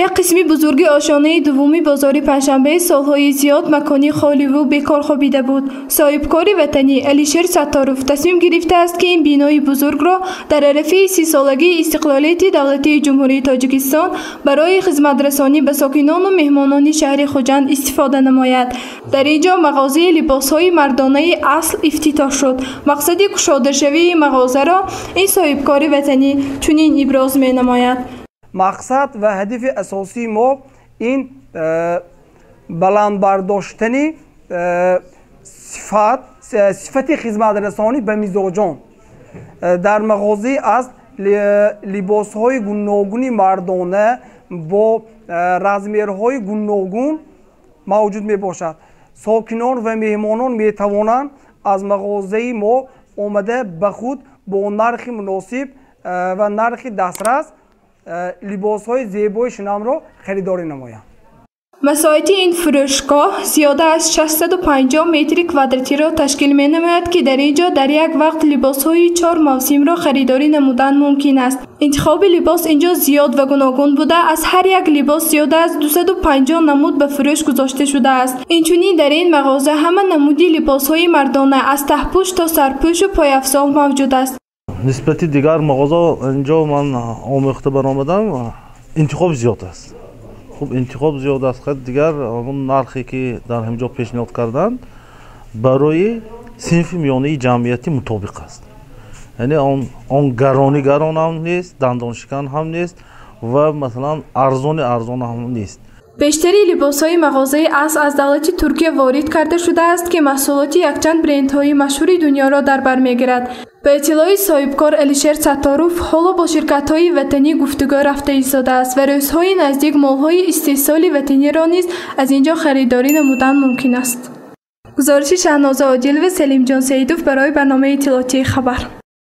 Як қисми бузурги ошонаи дуввуми бозори Панҷшанбе солҳои зиёд макони холиву бекор хобида буд. Соҳибкори ватанӣ Алишер Сатторов тасмим гирифтааст, ки ин бинои бузургро дар арафаи 30-солагии истиқлолияти давлатии Ҷумҳурии Тоҷикистон барои хизматрасонӣ ба сокинону меҳмонони шаҳри Хуҷанд истифода намояд. Дар ин ҷо мағозаи либосҳои мардонаи «Асл» ифтитоҳ шуд. Мақсади кушодашавии мағозаро ин соҳибкори ватанӣ чунин иброз менамояд. Мақсад ва ҳадафи асосии мо ин баланд бардоштани сифати хизматрасонӣ ба мизоҷон. Дар мағозаи «Асл» либосҳои гуногуни мардона бо размерҳои гуногун мавҷуд мебошад. Сокинон ва меҳмонон метавонанд аз мағозаи мо омада, ба худ бо нархи муносиб ва нархи дастрас либосҳои зебои шинамро харидорӣ намоянд. Масоҳати ин фурӯшгоҳ зиёда аз 650 метри квадратиро ташкил менамояд, ки дар ин ҷо дар як вақт либосҳои чор мавсимро харидорӣ намудан мумкин аст. Интихоби либос ин ҷо зиёд ва гуногун буда, аз ҳар як либос зиёда аз 250 намуд ба фурӯш гузошта шудааст. Инчунин дар ин мағоза ҳама намуди либосҳои мардона, аз таҳпӯш то сарпӯшу пойафзол мавҷуд аст. Нисбати дигар мағозаҳо инҷо ман омӯхта баромадам, интихоб зиёд аст. Хуб, интихоб зиёд аст. Дигар он нархе ки дар ҳамин ҷо пешниҳод карданд, барои синфи миёнаи ҷамъиятӣ мутобиқ аст, яъне он гарони гарон ҳам нест, дандоншикан ҳам нест ва масалан арзони арзон ҳам нест. Бештари либосҳои мағозаи «Асл» аз давлати Туркия ворид карда шудааст, ки маҳсулоти якчанд брендҳои машҳури дунёро дар бар мегирад. Ба иттилои соҳибкор Алишер Сатторов, ҳоло бо ширкатҳои ватанӣ гуфтугӯ рафта истодааст ва рӯзҳои наздик молҳои истеҳсоли ватаниро низ аз ин ҷо харидорӣ намудан мумкин аст. Гузориши Шаҳноза Одилова, Селимҷон Саидов барои барномаи иттилоотии «Хабар».